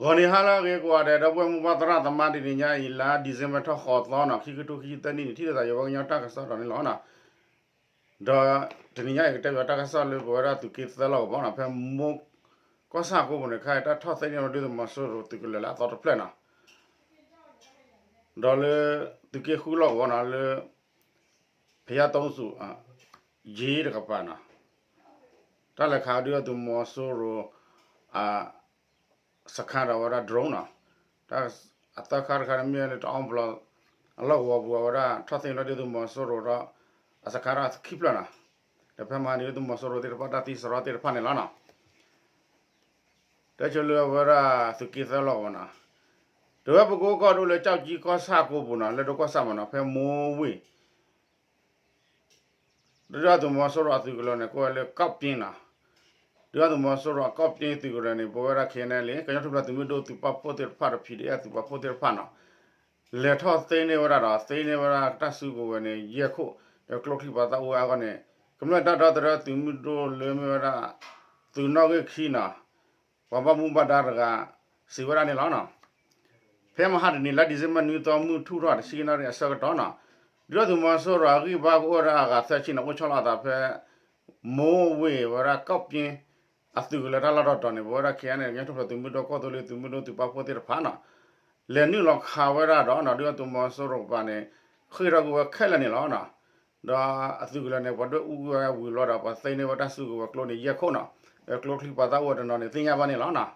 ဂီၤနံၤဟါလၢအဂ့ၤကိးဂၤဒဲး ဒီပုၢ်ဝဲၢ်မိၢ်ပၢ်သရၣ်သမါ တနံၤညါအံၤ လါ December ထီၣ်ဃိးသီနီၤ ခံကထိခံဆံသၢနံၣ်န့ၣ် ထံၣ်လိာ်သးယဝဲကညီတၢ်ကစီၣ်ဒီးန့ၣ်လီၤနီၤ. ဒီးတနံၤညါအံၤကတဲဘၣ်တၢ်ကစီၣ်လၢပဝဲဒၣ်သုးက့သၢလီၢ်ကဝီၤနီၤ ဖဲမိၢ်ကီၢ်ဆၣ်ကိးပူၤန့ၣ် ခဲအံၤတၢ်ထီၣ်သ့န့ၢ်ဝဲဒုၣ်ဒါသုးမီၤစိရိၤသုးကလၢၤလၢအသီတဖျၢၣ်နီၤ ဒီးလၢသုးက့ဃုလီၢ်ကဝီၤနီၤ လၢ ဖယါတီဆူၣ် ယ့တကပၤနီၤ တၢ်လဲၤခးဒုၣ်ဒါသုးမီၤစိရိၤ စခါဒီးဝဲဒၣ် drone နီၤ တၢ်အသီခါတခါန့ၣ်မ့ၢ်လၢတအီဘျီ အလီၢ်ကဝီၤပူၤအဝဲဒၣ်ထီၣ်သ့န့ၢ်ဒုၣ်ဒါသုးမီၤစိရိၤဒီး အစခါဒီးခံဖျၢၣ်နီၤ ဒီးဖဲမဟါန့ၣ်ဒုၣ်ဒါသုးမီၤစိရိၤသ့ၣ်တဖၣ်တၢ်သံစရီသ့ၣ်တဖၣ်န့ၣ်လီၤနီၤ တဲဆိလၢအဝဲဒၣ်သုးက့သၢလီၢ်ကဝီၤနီၤ တဝဲပကိးကီၢ်ဒိၣ်လၢကၠီၣ်ကၠံကီၢ်ဆၣ်ကိးပူၤနီၤ လၢဒိကွၢ်ဆၣ်မးနီၤ ဖဲမိၢ်ဝ့ၢ် ဒုၣ်ဒါသုးမီၤစိရိၤအသုးကလၢၤန့ၣ် ကိးဝဲလၢကီၣ်ပျ့နီၤ ဒုၣ်ဒါသုးမီၤစိရိၤအကီၣ်ပျ့သုးကလၢၤန့ၣ် ပဝဲဒၣ် ခဲအံၤန့ၣ်လံ ကညီထူၣ်ဖျဲးသုးမုၢ်ဒိၣ်သုးပာ်ဖှိၣ်သ့ၣ်တဖၣ်ဒီး ဖံးဒ့အဲၣ်သုးပာ်ဖှိၣ်သ့ၣ်တဖၣ်နီၤ လဲၤထီၣ်သ့န့ၢ်ဝဲဒၣ်ဒီး သ့န့ၢ်ဝဲဒၣ်တၢ်စုကဝဲၤန့ၣ် ယဲၢ်ခိၣ် ဒီးကျိချံမျိာ်သၣ်အိၣ်ဝဲအဂီၢ်န့ၣ် ကမျၢၢ်တၢ်ဒီသဒၢသုးမုၢ်ဒိၣ်လၢမ့ၢ်ဝဲဒၣ် သုးနီၣ်ဂံၢ်ခံနီၤ ပှၤဘၣ်မူဘၣ်ဒါတဂၤ စံးဝဲဒၣ်န့ၣ်လီၤနီၤ ဖဲမဟါတနံၤလါ December နွံသီ မုၢ်ထူၣ်ထီၣ်တဆံနၣ်ရံၣ်အဆၢကတီၢ်နီၤ ဒုၣ်ဒါသုးမီၤစိရိၤအဂံၢ်ဘါကအိၣ်ဝဲဒၣ်အဂၤသၢဆံနီၤ အိၣ်ဆီလီၤအသးဖဲ မိၢ်ဝ့ၢ်ဝဲဒၣ်ကီၣ်ပျ့ အသုးကလၢၤတၢ်လီၢ်တတီၤန့ၣ် ပဝဲဒၣ် ခဲအံၤန့ၣ် ကညီထူၣ်ဖျဲးသုးမုၢ်ဒိၣ် ကီၢ်သူလ့ၤသုးမုၢ်ဒိၣ်သုးပာ်ဖှိၣ်သ့ၣ်တဖၣ်နီၤ လဲၤနုာ်လီၤခးဝဲဒၣ်ဒီးနီၤ ဒုၣ်ဒါသုးမီၤစိရိၤကပၤန့ၣ် ဃ့ၢ်ထီၣ်ကွံာ်ဝဲခဲလၢာ်န့ၣ်လီၤနီၤ ဒီးအသုးကလၢၤန့ၣ် ပှၤဒွဲၣ်အူကွံာ်ဝဲဝံၤဘျီဒီး ပှၤသ့န့ၢ်ဝဲတၢ်စုကဝဲၤကျိန့ၣ် ယဲၢ်ခိၣ်နီၤ ဒီးကျိချံမျိာ်သၣ်အိၣ်ဝဲတနီၤန့ၣ် သ့ၣ်ညါဘၣ်န့ၣ်လီၤနီၤ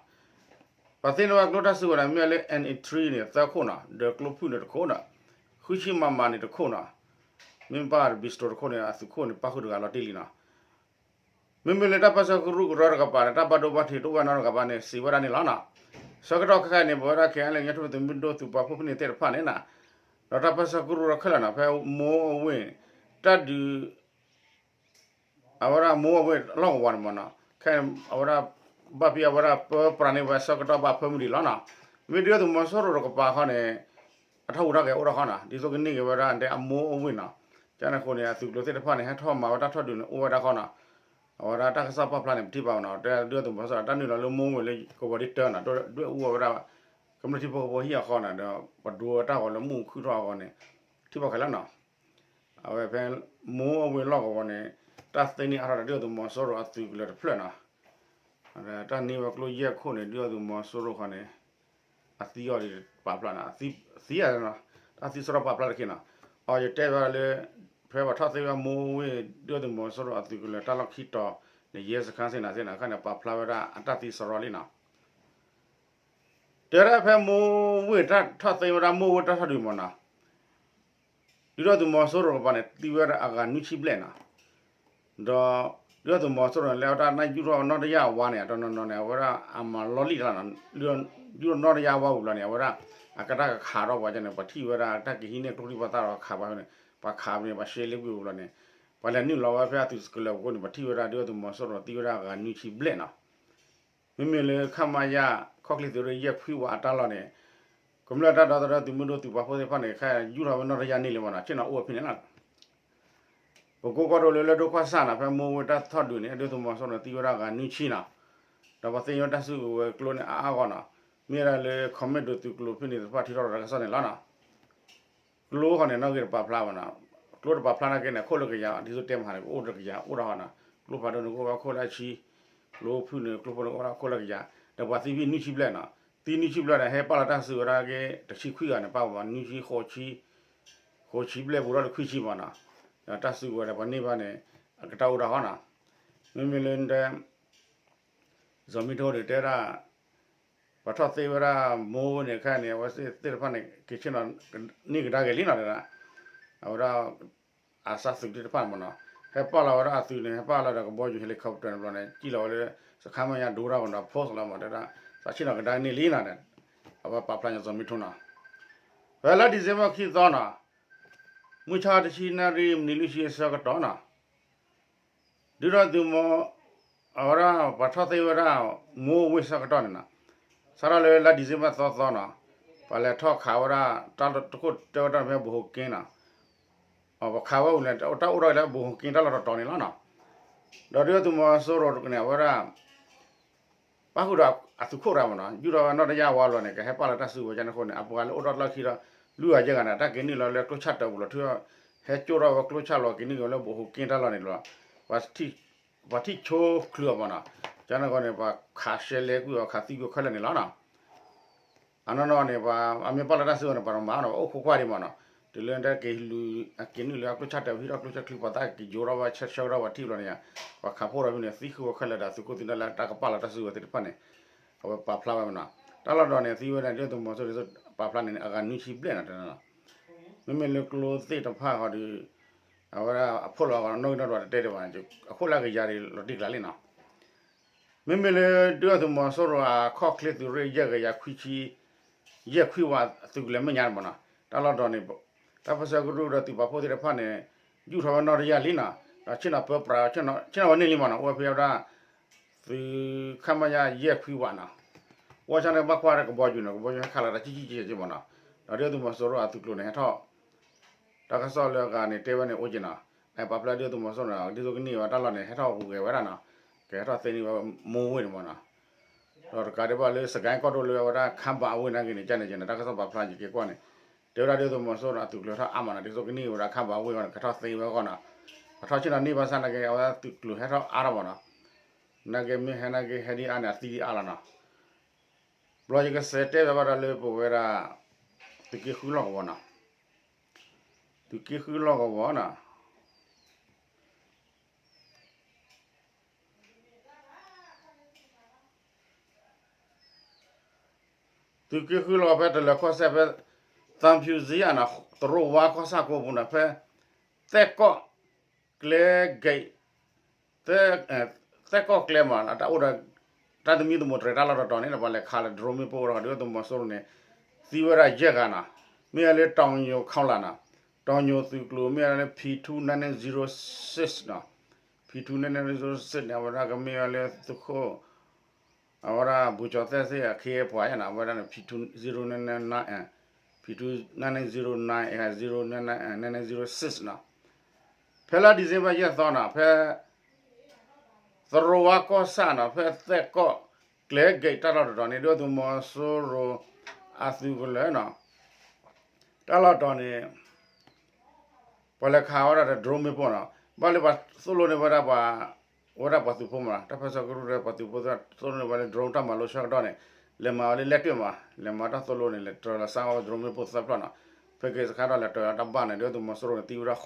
ပှၤသ့န့ၢ်ဝဲကျိတၢ်စုကဝဲၤန့ၣ် မ့ၢ်လၢ NA three န့ၣ် သၢခိၣ်နီၤ ဒီးကျိဖုၣ်န့ၣ်တခိၣ်နီၤ ဃုဆံ MM န့ၣ်တခိၣ်နီၤ မ့ၢ်ဘၣ် pistol တခိၣ်န့ၣ် အသုးခိၣ်န့ၣ် ပၣ်ဃုာ်တဂၤလီၤတံၢ်လံနီၤ မ့မ့ၢ်လၢတၢ်ပၢဆှၢကရူၢ်ကရၢတကပၤဒီး တၢ်ဘၣ်ဒိဘၣ်ထံးတအိၣ်ဝဲနီတကပၤန့ၣ် စံးဝဲဒၣ်န့ၣ်လီၤနီၤ. ဆၢကတီၢ်ခဲအံၤန့ၣ် ပဝဲဒၣ် ခဲအံၤလၢ ကညီထူၣ်ဖျဲးသုးမုၢ်ဒိၣ်သုးပာ်ဖှိၣ်ဖဲန့ၣ်သ့ၣ်တဖၣ်န့ၣ်နီၤ, ဒီးတၢ်ပၢဆှၢကရူၢ်ကရၢခဲလၢာ်နီၤ ဖဲမိၢ်အဝ့ၢ် တၢ်ဒုး အဝဲဒၣ်မိၢ်အဝ့ၢ်လီၢ်ကဝီၤန့ၣ်မ့ၢ်နီၤ, ခဲအံၤအဝဲဒၣ် ဘၣ်ဖဲအဝဲဒၣ်ပၢပြးန့ၢ်ဝဲဆၢကတီၢ်ဘၣ်ဖၢမုၢ်ဒံးလီၤနီၤ. မ့ၢ်ဒုၣ်ဒါသုးမီၤစိရိၤတကပၤခီန့ၣ် အထီၣ်ဟူးထီၣ်ဂဲၤအိၣ်ထီၣ်ဃီနီၤ, ဒ်သိးကန့ၢ်က့ၤဝဲဒၣ်တဲအမိၢ်အဝ့ၢ်နီၤ. ကန့ၣ်အဃိန့ၣ် အသုးကျိၤသ့ၣ်တဖၣ်န့ၣ် ဟဲထီၣ်မၤဝဲတၢ်ထီၣ်ဒုးန့ၣ် အိၣ်ဝဲဒၣ်ဃီနီၤ. အဝဲဒၣ်တၢ်ကစီၣ်ပာ်ဖျါန့ၣ် ပထံၣ်ဘၣ်နီၤ, တဲဒုၣ်ဒါသုးမီၤစိရိၤ တၢ်နုာ်လီၤလၢမိၢ်ဝ့ၢ်လၢကဝီၤဒ်တၢနီၤ, ဒွဲၣ်အူဝဲဒၣ် ကမျၢၢ်ထံဖိကီၢ်ဖိဟံၣ်အဃီန့ၣ်ဒီး ပဒိဝဲတၢ်ဂီၤလၢမုၢ်ခုၣ်ထီၣ်အဂီၢ်န့ၣ် ထံၣ်ဘၣ်ခဲလၢာ်နီၤ. အဝဲဖဲမိၢ်အဝ့ၢ်လီၢ်ကဝီၤန့ၣ် တၢ်သ့န့ၢ်အါထီၣ်ဒီးဒုၣ်ဒါသုးမီၤစိရိၤအသုးကလၢၤတဖျၢၣ်နီၤ. တၢ်န့ၢ်ဝဲကျိယဲၢ်ခိၣ်န့ၣ် ဒုၣ်ဒါသုးမီၤစိရိၤဃီန့ၣ် အသံအီၤဒ်ပာ်ဖျါနီၤ, သံအီၤ, တၢ်သံစရီပာ်ဖျါတက့ၢ်နီၤ. အီၤယတဲဝဲလၢ ဖဲပှၤထီၣ်သ့ဝဲမိၢ်ဝ့ၢ် ဒုၣ်ဒါသုးမီၤစိရိၤအသုးကလၢၤတၢ်လီၢ်ခံတီၤန့ၣ် ယဲစခါစ့ၢ်နီၤစ့ၢ်နီၤ ခါန့ၣ် ပာ်ဖျါဝဲဒၣ်အတၢ်သံစရီလံနီၤ. တဲဒၣ်ဖဲမိၢ်ဝ့ၢ်တၢ်ထီၣ်သ့ဝဲဒၣ်မိၢ်ဝ့ၢ်တၢ်ထီၣ်ဒုးမ့ၢ်နီၤ, ဒုၣ်ဒါသုးမီၤစိရိၤတကပၤန့ၣ် သံဝဲဒၣ်အဂၤနွံဆံဘျဲၣ်နီၤ. ဒီးဒုၣ်ဒါသုးမီၤစိရိၤန့ၣ် လၢအဝဲဒၣ်နၢ်ယူၢ်ထီၣ်နီၢ်တယၢ်ဝါန့ၣ် အတနီၤနီၤန့ၣ် အဝဲဒၣ်အမၤလီလံတလီၤနီၤ, ယူၢ်ထီၣ်နီၢ်တယၢ်ဝါဝံၤလီၤန့ၣ် အဝဲဒၣ် အကတၢၢ်ကခးထီၣ်ပှၤန့ၣ် ပှၤထံၣ်ဝဲဒၣ်တၢ်ကဟံးန့ၢ်ကျိချံမျိာ်သၣ်ဒီးခးပှၤန့ၣ် ပှၤခးပန့ၣ် ပှၤရှဲလ့ကွံာ်ဝံၤလီၤန့ၣ် ပှၤလဲၤနုာ်လီၤဝဲဖဲအသုးကလၢၤပူၤန့ၣ် ပှၤထံၣ်ဝဲဒၣ်ဒုၣ်ဒါသုးမီၤစိရိၤသံဝဲဒၣ်အဂၤနွံဆံဘျဲၣ်နီၤ. မ့မ့ၢ်လၢ ခမရ ခီၣ်ချ့သုးရ့ၣ်ယဲၢ်ခွံဝဲအတၢ်လီၢ်န့ၣ် ကမျၢၢ်တၢ်ဒီသဒၢသုးမုၢ်ဒိၣ်သုးပာ်ဖှိၣ်သ့ၣ်တဖၣ်န့ၣ် ခဲယူၢ်ထီၣ်ဝဲနီၢ်တယၢ်န့ၣ်လံမ့ၢ်နီၤ, ဆ့ၣ်နီၤအိၣ်ဝဲဖဲန့ၣ်လီၤ. ပကိးကီၢ်ဒိၣ်လၢလၢဒိကွၢ်ဆၣ်နီၤ ဖဲမိၢ်ဝ့ၢ်တၢ်ထီၣ်ဒုးန့ၣ် ဒုၣ်ဒါသုးမီၤစိရိၤန့ၣ် သံဝဲဒၣ်အဂၤနွံဆံနီၤ. ဒီးပှၤသ့ၣ်ညါတၢ်စုကဝဲၤကျိန့ၣ်အါအါဂီၢ်နီၤ, မ့ၢ်ဝဲဒၣ်လၢ ခီမ့ၣ်ဒိၣ်သုးကျိၤဖဲန့ၣ်သ့ၣ်တဖၣ်ထံၣ်ထီၣ်ဒီးတၢ်ကစီၣ်န့ၣ်လီၤနီၤ. ကျိဃီန့ၣ် နီၣ်ဂံၢ်တပာ်ဖျါဘၣ်နီၤ, ကျိတပာ်ဖျါနာ်က့န့ၣ် အခိၣ်လၢကယၤ ဒ်သိးတဲမဟါန့ၣ် ကအိၣ်ဒီးကယၤ အိၣ်ဒီးဟီနီၤ, ကျိဖးဒိၣ်န့ၣ် ကအိၣ်ဝဲအခိၣ်လၢအဆံ, ကျိဖုၣ်န့ၣ် ကျိဖိန့ၣ် ကအိၣ်ဝဲအခိၣ်လၢကယၤ, ဒီးပှၤသံဖဲနွံဆံဘျဲၣ်နီၤ, သံနွံဆံဘျဲၣ်န့ၣ် ဟဲပာ်လီၤတၢ်စုကဝဲၤဒၣ်က့ၤ တဆံခွံဂၤန့ၣ် ပာ်ဝဲနွံဆံ ဃိးဆံ, ဃိးဆံဘျဲၣ်ပူၤထီၣ်တခွံဆံမ့ၢ်နီၤ, ဒီးတၢ်စုကဝဲၤဒီးပှၤန့ၢ်ဘၣ်န့ၣ် အကတၢၢ်အိၣ်ဒီးဟီနီၤ, မ့မ့ၢ်လၢ စီၤမံထိဒီးတဲဒၣ် ပှၤထီၣ်သ့ဝဲဒၣ်မိၢ်ဝ့ၢ်န့ၣ် ခဲအံၤန့ၣ် အဝဲသ့ၣ်တဖၣ်န့ၣ် က့ၤဆ့ၣ်နီၤန့ၢ်ကဒါက့ၤလံနီၤ, တဲဒၣ် အဝဲဒၣ် အစၢ်သုးသ့ၣ်တဖၣ်မ့ၢ်နီၤ, ဟဲပာ်လီၤဝဲဒၣ်အသုးန့ၣ် ဟဲပာ်လီၤဒီးကဘီယူၤ helicopter န့ၣ်ဘျီန့ၣ် စံၣ်လီၤဝဲလၢ စခါမရ ဒိတၢ်ဝဲဒီး post လီၤမ့ၢ် တဲဒၣ် သးဆ့ၣ်နီၤကဒါန့ၢ်လံနီၤ, အဝဲပာ်ဖျါညီစီၤမံထိနီၤ, ဖဲလါ December ခံသီနီၤ, မုၢ်ဆါတဆံနၣ်ရံၣ် မံးနံးလွံၢ်ဆံအဆၢကတီၢ်နီၤ ဒုၣ်ဒါသုးမီၤ အဝဲဒၣ်ပှၤထီၣ်သ့ဝဲဒၣ် မိၢ်ဝ့ၢ်ဆၢကတီၢ်န့ၣ်နီၤ, စးထီၣ်လၢလါ December သီသီနီၤ, ပှၤလဲၤထီၣ်ခးဝဲဒၣ် တၢ်တခိၣ်တဲဝဲဒၣ်ဖဲ ဘိၤဟိၤက့နီၤ, ပှၤခးဝဲအူၤန့ၣ် တၢ်အိၣ်ထီၣ်လၢဘိၤဟိၤက့တၢ်လီၢ်တတီၤန့ၣ်လီၤနီၤ, ဒီးဒုၣ်ဒါသုးမီၤစိရိၤန့ၣ် အဝဲဒၣ် ပၣ်ဃုာ်ဒီး အသုးခိၣ်တဂၤမ့ၢ်နီၤ ယူၢ်ထီၣ်ဝဲနီၢ်တယၢ်ဝါလီၤန့ၣ် ကဟဲပာ်လီၤတၢ်စုကဝဲၤကန့ၣ်အဃိန့ၣ် အပှၤလၢအိၣ်ဒီးတၢ်လီၢ်ခံဒီး လွံၢ်ဂၤယဲၢ်ဂၤန့ၣ် တၢ်က့ၤနုာ်လီၤလၢကျိၣ်ဆၣ်တၢ်ပူၤလီၤ ထုး ဟဲကၠိထီၣ်ဝဲကျိၣ်ဆၣ်လီၤ က့ၤနုာ်လီၤလၢဘိးဟူးက့တၢ်လီၢ်န့ၣ်လီၤ ပှၤထံၣ်ဆိချုးအီၤမ့ၢ်နီၤ ကန့ၣ်အဃိန့ၣ် ပှၤခးရှဲလဲကွံာ်အီၤ ခးသံကွံာ်ခဲလၢာ်န့ၣ်လီၤနီၤ အနီၢ်နီၢ်န့ၣ် ပှၤအမ့ၢ်ပာ်လီၤတၢ်စုကဝဲၤန့ၣ် ပှၤတမၤနီၤ အိၣ်ခိးကွၢ်ဒံးမ့ၢ်နီၤ တုၤလၢတၢ်က့ၤလူၤ အက့ၤနုာ်လၢအကျိၣ်ဆၣ်တၢ်ပူၤ ဟံးထီၣ်ကျိၣ်ဆၣ်ချံ ပှၤသးက့ၤယိၤထီၣ်ဝဲဆၢထီၣ်ဝဲထံၣ်ဘျီန့ၣ် ပှၤခးဖှိၣ်ဒီးဖဲန့ၣ် သံဃုာ်ဝဲခဲလၢာ်ဒီး သုးခိၣ်သုးနၢ်လၢတၢ်ကပာ်လီၤတၢ်စုကဝဲၤသ့ၣ်တဖၣ်န့ၣ် အဝဲပာ်ဖျါဝဲမ့ၢ်နီၤ တၢ်လီၢ်တတီၤန့ၣ် သံဝဲဒၣ်ဒုၣ်ဒါသုးမီၤစိရိၤပာ်ဖျါန့ၣ် အဂၤနွံဆံဘျဲၣ်နီၤ မ့မ့ၢ်လၢကျိသ့ၣ်တဖၣ်ဃီဒီး အဝဲဒၣ်အဖီလာ်အဂီၢ်နီၣ်ဂံၢ်နီၣ်ဒွးတတဲဒံးဘၣ်န့ၣ် အခိၣ်လၢအကယၤဒံးလီၤတံၢ်ကျါလံနီၤ မ့မ့ၢ်လၢဒုၣ်ဒါသုးမီၤစိရိၤအခီၣ်ချ့သုးရ့ၣ်ယဲၢ်ကယၤခွံဆံ ယဲၢ်ခွံဝးသုးကလၢၤမဲာ်ညါမ့ၢ်နီၤ တၢ်လီၢ်တတီၤန့ၣ် တၢ်ပၢၢ်ဆၢကရူၢ်ဒီးသုးပာ်ဖှိၣ်သ့ၣ်တဖၣ်န့ၣ် ယူၢ်ထီၣ်ဝဲနီၣ်တယၢ်လံနီၤ ဒီးဆ့ၣ်နီၤပၢပြး ဆ့ၣ်နီၤဝဲန့ၢ်လံမ့ၢ်နီၤ အိၣ်ဝဲဖဲဝဲဒၣ် သုး ခမရ ယဲၢ်ခွံဝးနီၤ ဝဲဆၣ်န့ၣ်ဘၣ်ကွၢ်ဒီးကဘီယူၤန့ၣ် ကဘီယူၤဟဲခးလီၤတၢ်ကံကံကံကံမ့ၢ်နီၤ ဒီးဒုၣ်ဒါသုးမီၤစိရိၤအသုးကျိၤန့ၣ် ဟဲထီၣ် တၢ်ကစီၣ်လၢအဂၤန့ၣ် တဲဝဲန့ၣ်အိၣ်က့ၤနီၤ အပာ်ဖျါဒုၣ်ဒါသုးမီၤစိရိၤန့ၣ် ဒ်သိးကန့ၢ်ဝဲတၢ်လီၢ်န့ၣ် ဟဲထီၣ်ဟူးဂဲၤဝဲဒၣ်နီၤ ကဟဲထီၣ်သ့န့ၢ်ဝဲမိၢ်ဝ့ၢ်န့ၣ်မ့ၢ်နီၤ ဒီးတကးဒံးဘၣ်လၢစကဲၣ်ကီၢ်ဒိၣ်လၢအဝဲဒၣ်ခါဘးအဝ့ၢ်နာ်က့န့ၣ် ကန့ၣ်က့ၤန့ၣ် တၢ်ကစီၣ်ပာ်ဖျါယက့ၤကွၢ်န့ၣ် တဲဝဲဒၣ်ဒုၣ်ဒါသုးမီၤစိရိၤန့ၣ် အသုးကျိၤထီၣ်အါမးနီၤ ဒ်သိးကန့ၢ်ဝဲဒၣ်ခါဘးအဝ့ၢ်အဂီၢ်န့ၣ် ကထီၣ်သ့ဝဲအဂီၢ်နီၤ ကထီၣ်ဆ့ၣ်နီၤန့ၢ်ဘၣ်ဆၣ်နာ်က့ အဝဲဒၣ်သုးကျိၤဟဲထီၣ်အါထီၣ်မ့ၢ်နီၤ နာ်က့မ့ၢ်ဟဲနာ်က့ဟဲဒ်အါန့ၣ် အသံဒ်အါလီၤနီၤ ဘျီယကစးတဲဘၣ်ဘၣ်ဒီးလၢပဝဲဒၣ် သုးက့ဃုလီၢ်ကဝီၤနီၤ သုးက့ဃုလီၢ်ကဝီၤနီၤ သုးက့ဃုလီၢ်ကဝီၤဖဲတလၢၤကီၢ်စဲၣ်ဖဲ သံဖြူဇရပ်နီၤ သရိာ်ဝါကီၢ်ဆၣ်ကိးပူၤနီၤ ဖဲ သဲၣ်ကီၢ် ကျဲ gate သဲၣ်ကီၢ်ကျဲမ့ၢ် တၢ်အိၣ်ဒီး တၢ်သမံသမိးတြဲၤတၢ်လီၢ်တတီၤန့ၣ် ပှၤလဲၤခးလၢ drone မ့ၣ်ပိၢ်ဒီး ဒုၣ်ဒါသုးမီၤစိရိၤန့ၣ် သံဝဲဒၣ်ယဲၢ်ဂၤနီၤ မ့ၢ်ဝဲလၢ တောင်ညို ခီၣ်လာ်နီၤ တောင်ညိုသုးကျိၤ မ့ၢ်ဝဲလၢ P two nine nine zero six နီၤ P two nine nine zero six န့ၣ် အဝဲဒၣ်ကမ့ၢ်ဝဲလၢသုးခိၣ် အဝဲဒၣ် ဘူၣ်ကၠီၤသဲၣ်သ့ၣ်အခ့အပှၤယဲနီၤ အဝဲဒၣ်န့ၣ် P two zero nine nine nine P two nine nine zero nine zero nine nine zero six နီၤ ဖဲလါ December ယဲၢ်သီနီၤ ဖဲ သရိာ်ဝါကီၢ်ဆၣ်နီၤ ဖဲသဲၣ်ကီၢ် ကျဲ gate တၢ်လီၢ်တတီၤန့ၣ် ဒုၣ်ဒါသုးမီၤစိရိၤ အသုးကလၢၤနီၤ တၢ်လီၢ်တတီၤန့ၣ် ပှၤလဲၤခးဝဲဒၣ်ဒီး drone မ့ၣ်ပိၢ်နီၤ ဘၣ်လၢပှၤသိၣ်လိန့ၢ်ဝဲဒၣ်ပှၤ ဝဲဒၣ်ပှၤသုးဖိမ့ၢ်နီၤ တၢ်ပၢၢ်ဆၢကရူၢ်ဒီးပှၤသုးဖိသိၣ်လိန့ၢ်ဝဲလၢ drone တၢ်မၤလိဆၢကတီၢ်န့ၣ် လဲၤမၤဝဲလၢလဲၣ်တ့ၢ်မး လဲၤမၤတၢ်သိၣ်လိန့ၣ် လဲၤတြီၤလီၤစါဝဲ drone မ့ၣ်ပိၢ်သၢဖျၢၣ်နီၤ ဖဲက့ၤစခါထီၣ်လဲၤတြီၤလီၤတၢ်ဘၣ်န့ၣ် ဒုၣ်ဒါသုးမီၤစိရိၤန့ၣ် သံဝဲဒၣ်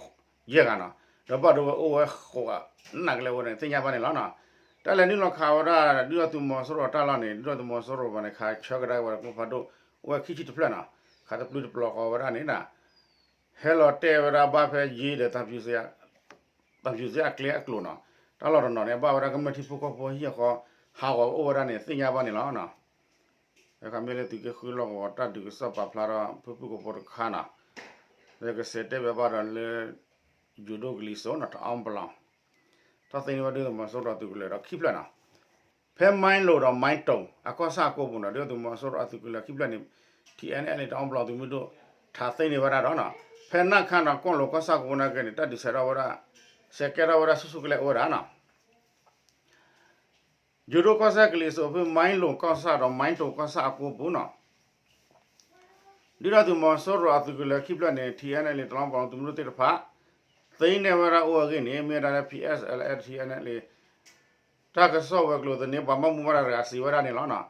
ယဲၢ်ဂၤနီၤ ဒီးဘၣ်ဒိဝဲအိၣ်ဝဲဃိးဂၤ နာ်ကလဲာ်ဝဲန့ၣ် သ့ၣ်ညါဘၣ်န့ၣ်လီၤနီၤ တၢ်လဲၤနုာ်လီၤခးဝဲဒၣ် ဒုၣ်ဒါသုးမီၤစိရိၤတၢ်လီၢ်န့ၣ် ဒုၣ်ဒါသုးမီၤစိရိၤဘၣ်န့ၣ် ခးဆၢကဒါဝဲဒီးကျိဖးဒိၣ် အိၣ်ဝဲခံဆံတဖျၢၣ်နီၤ ခးတပျုၢ်တပျီၤဃီဝဲဒၣ်န့ၣ် ဟဲလီၤတဲာ်ဝဲဒၣ်ဘၣ်ဖဲယ့ဒီး သံဖြူဇရပ်အကျဲအကျိၤနီၤ တၢ်လီၢ်တတီၤန့ၣ် ဘၣ်ဝဲဒၣ်ကမျၢၢ်ထံဖိကီၢ်ဖိဟံၣ်ဃီ ဟးဂီၤအိၣ်ဝဲဒၣ်န့ၣ် သ့ၣ်ညါဘၣ်န့ၣ်လီၤနီၤ အခါမ့ၢ်လၢသုးက့ဃုလီၢ်ကဝီၤတၢ်ဒုးကစီၣ်ပာ်ဖျါထီၣ် ဖုၣ်ဖုၣ်ကိာ်ဖိတခါနီၤ လၢကစးတဲဘၣ်ဘၣ်ဒီးလၢ ယိၤဒိၣ်ကလံၤစိးနီၤ တအီပလီၢ် ထီၣ်သ့န့ၢ်ဝဲဒုၣ်ဒါသုးမီၤစိရိၤသုးကလၢၤဒီးခံဖျၢၣ်နီၤ ဖဲမိုင်းလို ဒီး မိုင်းတုံ အကီၢ်ဆၣ်အကိးပူၤနီၤ ဒုၣ်ဒါသုးမီၤစိရိၤအသုးကလၢၤခံဖျၢၣ်န့ၣ် ထံၣ်အဲၣ်အဲၣ်လ့ တအီပလီၢ်သုးမုၢ်ဒိၣ် ထီၣ်သ့န့ၢ်ဝဲဒၣ်ဒီးနီၤ ဖဲနၢ်ခါနီၤ ကီၢ်လိၤကီၢ်ဆၣ်ကိးပူၤနာ်က့န့ၣ် တၢ်ဒုးဆဲးထီၣ်ဝဲဒၣ် ဆဲးကဲထီၣ်ဝဲဒၣ်ဆူၣ်ဆူၣ်ကလဲာ်အိၣ်ဝဲဒၣ်နီၤ ယိၤဒိၣ်ကီၢ်စဲၣ်ကလံၤစိးဖဲ မိုင်းလို ကီၢ်ဆၣ်ဒီး မိုင်းတုံ ကီၢ်ဆၣ်အကိးပူၤနီၤ ဒုၣ်ဒါသုးမီၤစိရိၤအသုးကလၢၤခံဖျၢၣ်န့ၣ် ထံၣ်အဲၣ်အဲၣ်လ့ တအီပလီၢ်သုးမုၢ်ဒိၣ်သ့ၣ်တဖၣ် သ့န့ၢ်ဝဲဒၣ်အိၣ်အဂ့ၢ်န့ၣ် မ့ၢ်ဝဲဒၣ်လၢ ဖံးအၢၣ်စၢၣ်လၢ ထံၣ်အဲၣ်အဲၣ်လ့ တၢ်ကစီၣ်ဝဲၤကျိၤသန့ ပှၤဘၣ်မူဘၣ်ဒါတဂၤစံးဝဲဒၣ်န့ၣ်လီၤနီၤ.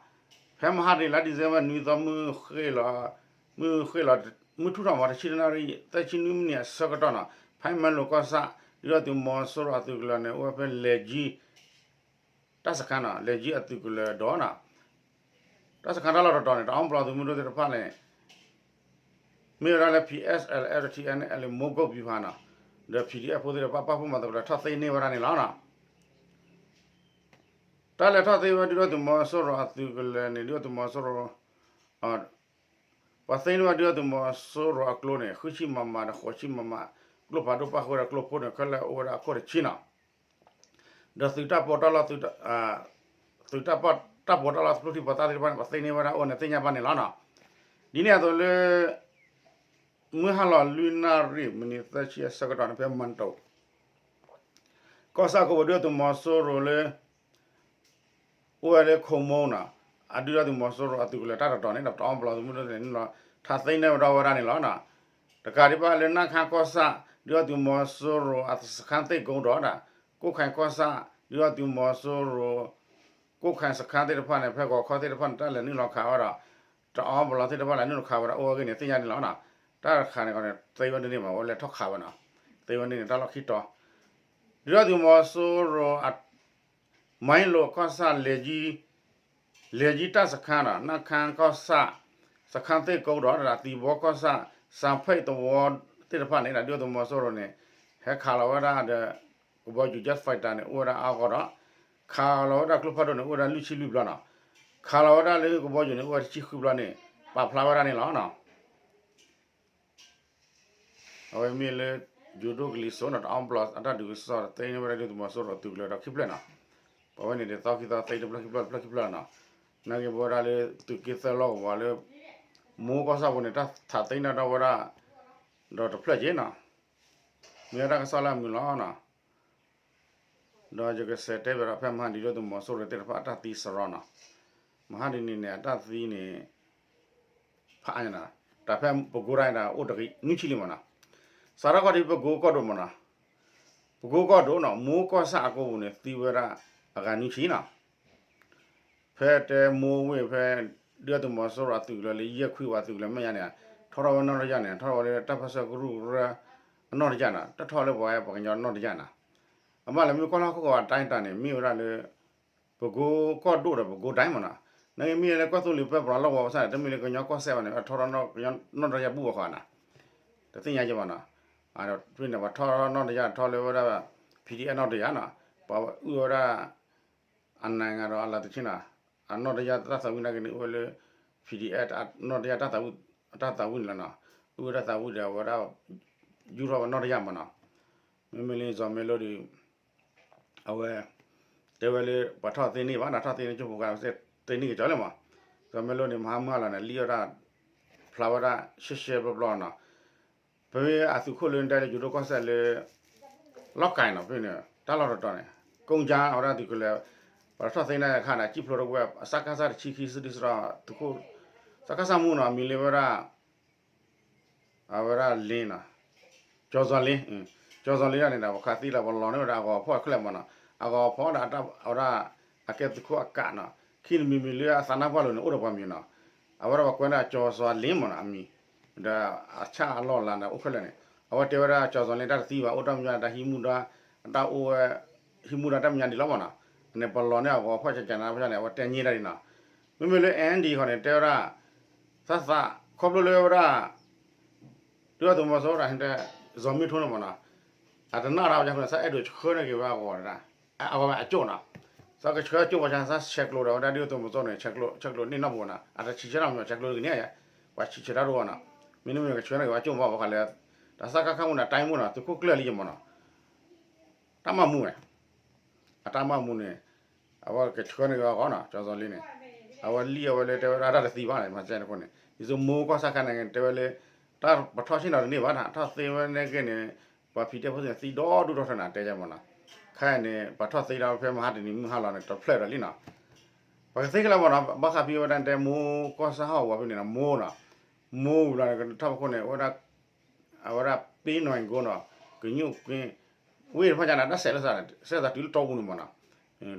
ဖဲမဟါတနံၤလါ December နွံသီ မုၢ်ဃ့ၢ်လီၤ မုၢ်ဃ့ၢ်လီၤ မုၢ်ထူၣ်ထီၣ်မး တဆံတနၣ်ရံၣ် သၢဆံနွံမံးနံးအဆၢကတီၢ်နီၤ ဖဲမိုင်းလိုကီၢ်ဆၣ် ဒုၣ်ဒါသုးမီၤစိရိၤအသုးကလၢၤန့ၣ် အိၣ်ဝဲဖဲလဲၤကၠံ တၢ်စခါနီၤ လဲၤကၠံအသုးကလၢၤဒီးနီၤ တၢ်စခါတၢ်လီၢ်တတီၤန့ၣ် တအီပလီၢ်သုးမုၢ်ဒိၣ်သ့ၣ်တဖၣ်န့ၣ် မ့ၢ်ဝဲဒၣ်လၢ ဖံးအၢၣ်စၢၣ်လၢ ထံၣ်အဲၣ်အဲၣ်လ့ မိၢ်ကိၣ်ပူၤဖးနီၤ ဒီး ဖံးဒံးအၣ်ဖိသ့ၣ်တဖၣ် ပာ်ဖှိၣ်မၤသကိးဒီး ထီၣ်သ့န့ၢ်ဝဲဒၣ်န့ၣ်လီၤနီၤ. တၢ်လဲၤထီၣ်သ့ဝဲဒုၣ်ဒါသုးမီၤစိရိၤအသုးကလၢၤန့ၣ် ဒုၣ်ဒါသုးမီၤစိရိၤ ပှၤသ့န့ၢ်ဝဲဒုၣ်ဒါသုးမီၤစိရိၤအကျိန့ၣ် ဃုဆံ မမ ဒီး ဃိးဆံ မမ ကျိဖးဒိၣ်ပၣ်ဃုာ်ဝဲဒီးကျိဖိန့ၣ် ခဲလၢာ်အိၣ်ဝဲဒၣ်အခိၣ်တဆံနီၤ. ဒီးသုးတၢ်ပီးတၢ်လီ သုးတၢ်ပီးတၢ်လီ သုးကျိထံးပှၤသးသ့ၣ်တဖၣ်န့ၣ် ပှၤသ့န့ၢ်ဝဲဒၣ်အိၣ်န့ၣ် သ့ၣ်ညါဘၣ်န့ၣ်လီၤနီၤ. ဒ်န့ၣ်အသိးလၢ မုၢ်ဟါလီၤလွံၢ်နၣ်ရံၣ် မံးနံးသၢဆံအဆၢကတီၢ်န့ၣ် ဖဲမိုင်းတုံ ကီၢ်ဆၣ်ကိးပူၤ ဒုၣ်ဒါသုးမီၤစိရိၤလၢ အိၣ်ဝဲလၢခိမိနီၤ အဒုၣ်ဒါသုးမီၤစိရိၤအသုးကလၢၤတၢ်တတီၤန့ၣ်ဒီး တအီပလီသုးမုၢ်ဒိၣ်န့ၣ် ထးသ့န့ၢ်ဝဲဒၣ်ဝဲဒၣ်န့ၣ်လီၤ. တကးဒံးဘၣ်လၢနၢ်ခါကီၢ်ဆၣ် ဒုၣ်ဒါသုးမီၤစိရိၤအစခါသ့ၣ်ကိးဒီးဒီး ကိၣ်ခါကီၢ်ဆၣ် ဒုၣ်ဒါသုးမီၤစိရိၤ ကိၣ်ခါစခါသ့ၣ်တဖၣ်န့ၣ် ဖဲဂီၤခီသ့ၣ်တဖၣ်န့ၣ် တၢ်လဲၤနုာ်လီၤခးဝဲဒီး တအီပလီသ့ၣ်တဖၣ်လဲၤနုာ်လီၤခးဝဲဒၣ်အိၣ်ဝဲဂ့ၤန့ၣ် သ့ၣ်ညါန့ၣ်လီၤ. တၢ်တခါန့ၣ်ဃီန့ၣ် သ့ဝဲန့ၣ်န့ၣ်မး ဝဲလဲၤထီၣ်ခးဝဲနီၤ, သ့ဝဲန့ၣ်န့ၣ် တၢ်လီၢ်ခံတီၤ ဒုၣ်ဒါသုးမီၤစိရိၤ မၤလိာ်ကီၢ်ဆၣ် လဲၤကံတၢ်စခါနီၤ နၢ်ခါကီၢ်ဆၣ် စခါသ့ၣ်ကိးဒီး သံဘီကီၢ်ဆၣ် စၣ်ဖ့ၣ်သဝီသ့ၣ်တဖၣ်န့ၣ် ဒုၣ်ဒါသုးမီၤစိရိၤန့ၣ် ဟဲခးလီၤဝဲဒၣ်ဒီး ကဘီယူၤ jet fighter န့ၣ် အိၣ်ဝဲဒၣ်အါဂီၢ်ဒီး ခးလီၤဝဲဒၣ်ကျိဖးဒိၣ်န့ၣ် အိၣ်ဝဲဒၣ်လွံၢ်ဆံလွံၢ်ဘျီနီၤ, ခးလီၤဝဲဒၣ်လၢကဘီယူၤန့ၣ် အိၣ်ဝဲဒၣ်တဆံဃုဘျီန့ၣ် ပာ်ဖျါဝဲဒၣ်န့ၣ်လီၤ. အဝဲမ့ၢ်လၢ ယိၤဒိၣ်ကလံၤစိးနီၤ တအီပလီအတၢ်ဒုးကစီၣ်သ့န့ၢ်ဝဲဒၣ်ဒုၣ်ဒါသုးမီၤစိရိၤအသုးကလၢၤဒီးခံဖျၢၣ်နီၤ, ပဝဲန့ၣ်ဒ်သိးခံသီသ့တဖျၢၣ်ခံဖျၢၣ်တဖျၢၣ်ခံဖျၢၣ်နီၤ, နာ်က့ပဝဲဒၣ်လၢသုးက့သၢလီၢ်ကဝီၤလၢ မိၢ်ကီၢ်ဆၣ်ပူၤန့ၣ် တၢ်ထးသ့န့ၢ်ဒီးဝဲဒၣ် ဒီးတဖျၢၣ်က့နီၤ, မ့ၢ်ဝဲဒၣ်ကစီၣ်လၢအမုာ်လီၤနီၤ. ဒီးယကစးတဲဘၣ်ဒီးဖဲမဟါဒ်ဒုၣ်ဒါသုးမီၤစိရိၤသ့ၣ်တဖၣ်အတၢ်သံစရီနီၤ, မဟါဒ်န့ၣ်န့ၣ် အတၢ်သံန့ၣ် ဖးအါန့ၣ်နီၤ, တၢ်ဖဲပကိးတၢ်န့ၣ်ဒီးအိၣ်တဂ့ၤနွံဆံလံမးနီၤ, စးထီၣ်ခီဒ်ပကိးကီၢ်ဒိၣ်မးနီၤ, ပကိးကီၢ်ဒိၣ်နီၤ မိၢ်ကီၢ်ဆၣ်အကိပူၤန့ၣ် သံဝဲဒၣ်အဂၤနွံဆံနီၤ ဖဲတဲမိၢ်ဝ့ၢ်ဖဲ ဒုၣ်ဒါသုးမီၤစိရိၤအသုးကလၢၤလၢယဲၢ်ခွံဝဲအသုးကလၢၤမဲာ်ညါန့ၣ် ထီထီၣ်ဝဲနီၢ်တယၢ်န့ၣ် ထီထီၣ်ဝဲလၢတၢ်ပၢၢ်ဆၢကရူၢ်ကရၢအနီၢ်တယၢ်နီၤ တထီၣ်လၢပှၤပှၤကညီနီၢ်တယၢ်နီၤ, အဘၣ်လၢမ့ၢ်ကီၢ်လၢဟီၣ်ခိၣ်ကဝီၤအတၢ်အတၢ်န့ၣ် မ့ၢ်ဝဲဒၣ်လၢ ပကိးကီၢ်ဒိၣ်ဒီးပကိးဒၣ်မးနီၤ, နာ်က့မ့ၢ်လၢကီၢ်သူလ့ၤပၢပြးလီၢ်ကဝီၤပူၤန့ၣ် တမ့ၢ်လၢကညီကီၢ်စဲၣ်ဘၣ်န့ၣ် ထီထီၣ်နီၢ်တယၢ်ဘူၣ်ဘၣ်ဃီနီၤ, တသ့ၣ်ညါက့ဘၣ်နီၤ, ဖဲန့ၣ်ပှၤထီထီၣ်နီၢ်တယၢ်ထီလၢဝဲဒၣ် PDF နီၢ်တယၢ်နီၤ, ပှၤအုၣ်ဝဲဒၣ် အနၤဂၤဒီးအလၤတဆ့နီၤ, အနီၢ်တယၢ်တၢ်သးဝံၣ်နာ်က့န့ၣ် အိၣ်ဝဲလၢ PDF နီၢ်တယၢ်တၢ်သးဝံၣ်န့ၣ်လီၤနီၤ, အုၣ်ဝဲဒၣ်သးဝံၣ်ဒီးအဝဲဒၣ် ယူၢ်ထီၣ်ဝဲနီၢ်တယၢ်မးနီၤ, မ့မ့ၢ်လၢစီၤမဲလိဒီး အဝဲ တဲဝဲလၢ ပှၤထီၣ်သ့န့ၢ်ဘၣ်နီၤ, ထီၣ်သ့န့ၢ်ကၠိဖိကါ သ့န့ၢ်ကၠီလံမး, စီၤမဲလိန့ၣ် မဟါမုၢ်ဟါလီၤန့ၣ် လံၣ်အီၣ်တၢ် ဖျါဝဲဒၣ်ရှဲရှဲပျီပျီနီၤ, ဖဲအသုးခိၣ်လၢတဲလၢယိၤဒိၣ်ကီၢ်စဲၣ်လၢ လီၢ်ကၤနီၤ ဖဲန့ၣ် တၢ်လီၢ်တတီၤန့ၣ် ကိၣ်ကၠါအဝဲဒၣ်သုးကလၢၤ ပှၤထီၣ်သ့န့ၢ်အခါန့ၣ် ကံၣ်ဖျိတဝဲ စကစ တဆံခံ စုဒုၣ်စရီ သုးခိၣ် စကစ မူနီၤ အမံၤလၢဝဲဒၣ် အဝဲဒၣ်လ့နီၤ, ကၠီၤစီၤလ့, ကၠီၤစီၤလ့ဒၣ်န့ၣ်ဒီး ပှၤခးသံလီၤ ပှၤလီၤန့ၢ်ဝဲဒၣ်အဂီၤဖီၣ်အချၢမးနီၤ, အဂီၤဖီၣ်ဒီးအဝဲဒၣ် အကဲသုးခိၣ်အကးနီၤ, ခံနမံၤမံၤလၢအသးနါပှၢ်လိၤန့ၣ် အိၣ်ဒီးပှၤမံၤနီၤ, အဝဲဒၣ်ပှၤကွဲးန့ၢ်ကၠီၤစီၤလ့မးနီၤ အမံၤ, ဒီးအဆၣ်အလီၢ်လၤန့ၣ် အိၣ်ခဲလၢာ်န့ၣ်, အဝဲတဲဝဲဒၣ်ကၠီၤစီၤလ့တၢ်တသံဘၣ် အိၣ်တၢ်မံၤတၢ်ဟံးမူဒါ, အတၢ်အိၣ်ဝဲ ဟံးမူဒါတၢ်မံၤဒ်လီၤမးနီၤ, န့ၣ်ပှၤလီၤန့ၢ်အဂီၤဖီၣ်ကကနၤဖီၣ်န့ၣ် အဝဲတဲညါတၢ်ဒ်နီၤ, မ့မ့ၢ်လၢ ND ဃီန့ၣ် တဲဝဲဒၣ် သးသး ခီဖျိလၢဝဲဒၣ် ဒုၣ်ဒါသုးမီၤစိရိၤ စီၤမ့ထိန့ၣ်မးနီၤ, အတနာ်တၢ်ဝဲန့ၣ် သးအဲၣ်ဒိးဆှၢန့ၢ်က့ၤဝဲအဂီၤဒၣ်, အဂီၤဝဲအကၠိၣ်နီၤ, သးကဆှၢကၠိၣ်ဝဲဆါ သးဆဲးကျိးဒီးဝဲဒၣ်ဒုၣ်ဒါသုးမီၤစိရိၤန့ၣ် ဆဲးကျိး ဆဲးကျိးန့ၢ်နီၢ်ပူၤနီၤ, အတဆံးဆဲးနီၤ ဆဲးကျိးတဂ့ၤန့ၣ်, ပှၤဆံးဆဲးတၢ်တအိၣ်နီၤ, မ့တမ့ၢ်ကဆှၢန့ၢ်က့ၤဝဲကၠိၣ်မး ဘၣ်ဃးလၢ တၢ်စကခမူန့ၣ် တၢ်မူနီၤ သုးခိၣ်ကျၢၢ်လံယမးနီၤ တၢ်မၤမူဝဲ, အတၢ်မၤမူန့ၣ် အဝဲကဆှၢန့ၢ်က့ၤအဂီၢ်နီၤ ကၠီၤစီၤလ့န့ၣ်, အဝဲလံၣ်အဝဲလၢတဲဝဲဒၣ်တၢ်တသံဘၣ်န့ၣ် မၤစဲတခိၣ်န့ၣ် ဒ်သိးမိၢ်ကီၢ်ဆၣ်ခါန့ၣ် တဲဝဲလၢ တၢ်ပထီၣ်ဆ့ၣ်နီၤတန့ၢ်ဘၣ်နီၤ ထီၣ်သ့ဝဲန့ၣ်က့န့ၣ် ပှၤဖံးတဲဖိသ့ၣ်န့ၣ် သံဒီဒူၣ်ထီၣ်ထီၣ်န့ၣ် တဲယမးနီၤ, ခဲအံၤန့ၣ် ပှၤထီၣ်သ့ဒီးဖဲမဟါတနံၤမုၢ်ဟါလီၤန့ၣ် တဖျၢၣ်ဒီးလံနီၤ, ပကသ့ခဲလၢာ်မးနီၤ ဘၣ်ဃးဖံဝဲဒၣ်တဲမိၢ်ကီၢ်ဆၣ်ဟီၣ်ကဝီၤဖဲန့ၣ်နီၤ မိၢ်နီၤ, မိၢ်ဝံၤလီၤန့ၣ် ကထီၣ်ပခိၣ်န့ၣ် အဝဲဒၣ် အဝဲဒၣ်ပ့ၤနီၢ်အ့ၣ်ကိနီၤ ကညိၣ်ကွ့ ဝ့ၢ်တဖၣ်ညါန့ၣ် တၢ်ဆဲးလၢသးန့ၣ် ဆဲးသးတုၤလၢတီအူန့ၣ်မးနီၤ,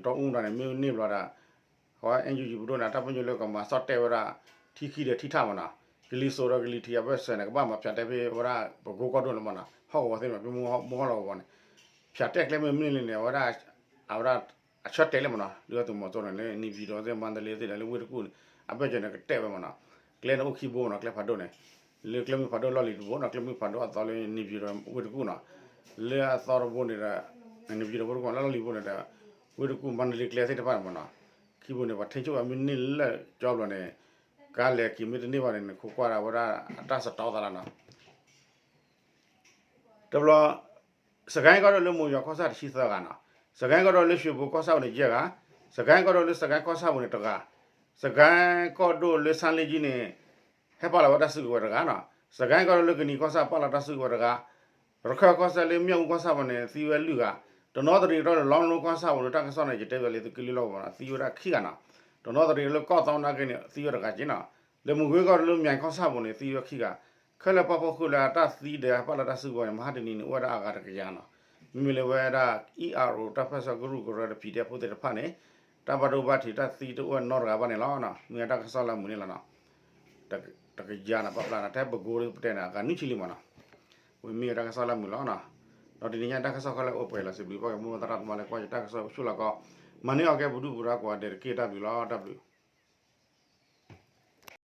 တီအူဒီးန့ၣ် မ့ၢ်န့ၢ်ဘျီဒီး ဃီ NUG ပဒိၣ်န့ၣ် တၢ်ပညိၣ်လၢကမၤစီၣ်တဲဝဲဒၣ် ထံခံဒီးထံထၣ်မးနီၤ, ကလံၤစိးဒီးကလံၤထံးအဘၢၣ်စၢၤန့ၣ် ကဘၣ်မၤဖၠးတဲဖဲဝဲဒၣ် ပကိကီၢ်ဒိၣ်န့ၣ်မးနီၤ ဟီၣ်ကဝီၤသ့ၣ်မး ဖဲမိၢ်ဟီၣ်လီၢ်ကဝီၤန့ၣ် ဖၠးတဲကျဲမ့ၢ်မ့ၢ်လံန့ၣ် အဝဲဒၣ် အဝဲဒၣ် အဆၢတဲာ်လံမးနီၤ ဒုၣ်ဒါသုးမီၤစိရိၤန့ၣ် လၢ နေပြည်တော် သ့ၣ် မန္တလေး သ့ၣ်ဒီးလၢဝ့ၢ်တကူၣ်န့ၣ် အဘၢၣ်စၢၤန့ၣ် ကတဲာ်ဝဲမးနီၤ, ကျဲန့ၣ်အိၣ်ခံဘိနီၤ ကျဲဖးဒိၣ်န့ၣ်, လၢကျဲမုၢ်ဖးဒိၣ်လီၢ်လံၤတဘိနီၤ ကျဲမုၢ်ဖးဒိၣ်အသီလၢ နေပြည်တော် ဝ့ၢ်တကူၣ်နီၤ, လၢအသီတဘိန့ၣ်ဒီး နေပြည်တော် ဝ့ၢ်တကူၣ် လၢလီၢ်လံၤဘိန့ၣ်ဒီး ဝ့ၢ်တကူၣ် မန္တလေး ကျဲသ့ၣ်တဖၣ်န့ၣ်မးနီၤ, ခံဘိန့ၣ် ပှၤထိန်းချုပ်အမ့ၢ်န့ၢ်လၢကၠီဘျီန့ၣ် ကါလဲၤက့ၤမ့ၢ်တန့ၢ်ဘၣ်န့ၣ် နခိးကွၢ်ဒၣ်ဝဲဒၣ်အတၢ်စတီသးလီၤနီၤ တဘျီ စကဲကီၢ်ဒိၣ်လၢမိၢ်ယွၤကီၢ်ဆၣ်တဆံသၢဂၤနီၤ, စကဲကီၢ်ဒိၣ်လၢရွှေဘိကီၢ်ဆၣ်ပူၤန့ၣ် ယဲၢ်ဂၤ, စကဲကီၢ်ဒိၣ်လၢစကဲကီၢ်ဆၣ်ပူၤန့ၣ် တဂၤ, စကဲကီၢ်ဒိၣ်လၢဆါလ့ကၠံန့ၣ် ဟဲပာ်လီၤဝဲတၢ်စုကဝဲၤတဂၤနီၤ, စကဲကီၢ်ဒိၣ်လၢကနံၤကီၢ်ဆၣ်ပာ်လီၤတၢ်စုကဝဲၤတဂၤ, ရခၢၣ်ကီၢ်ဆၣ်လၢမၠၣ်အူကီၢ်ဆၣ်ပူၤန့ၣ် သံဝဲလွံၢ်ဂၤ, တနီသရံၣ်ကတီၢ်လၢလီလိကီၢ်ဆၣ်ပူၤလၢတၢ်ကစီၣ်န့ၣ် ယတဲဝဲလၢသုးက့လွံၢ်လီၢ်ကဝီၤနီၤ သံဝဲဒၣ်ခံဂၤနီၤ, တနီသရံၣ်လၢကီၢ်သီနာ်က့န့ၣ် သံဝဲတဂၤက့နီၤ. လၢမုၢ်ဂ့ၤကီၢ်လၢမၠဲၣ်ကီၢ်ဆၣ်ပူၤန့ၣ် သံဝဲခံဂၤ, ခဲလၢာ်ပှၤဖီခိၣ်လၢအတၢ်သံဒီးပာ်လီၤတၢ်စုကဝဲၤန့ၣ် မဟါတနံၤန့ၣ် အိၣ်ဝဲဒၣ်အဂၤတကယၤနီၤ. မ့မ့ၢ်လၢဝဲဒၣ် အံၣ်အါရိၤ တၢ်ပၢၢ်ဆၢကရူၢ်ကရၢတဖံးဒဲဖိသ့ၣ်တဖၣ်န့ၣ် တၢ်ဘၣ်ဒိဘၣ်ထံးတၢ်သံတအိၣ်နီတဂၤဘၣ်န့ၣ်လီၤ. မ့ၢ်တၢ်ကစီၣ်လၢအမုာ်န့ၣ်လီၤနီၤ. တကယၤန့ၣ် ပာ်ဖျါန့ၣ် ထဲပကိးပတဲန့ၣ် အဂၤနွံဆံလံမးနီၤ. ဝဲမ့ၢ်ဝဲတၢ်ကစီၣ်လၢအမုာ်လီၤနီၤ. ဒီးတနံၤညါတၢ်ကစီၣ်ခဲလၢာ်အိၣ်ပှဲၤလီၤ စံးဘျုးဘၣ်က့ၤမိၢ်သရၣ်သမါလၢကွၢ်ယတၢ်ကစီၣ်ဆူၣ်လီၤကီး, မၤန့ၢ်အီၤကဲပဒုၣ်ပဒါကိးဂၤဒဲးတက့ၢ်တၢ်ဘျုးလီၤတၢ်ဘျုး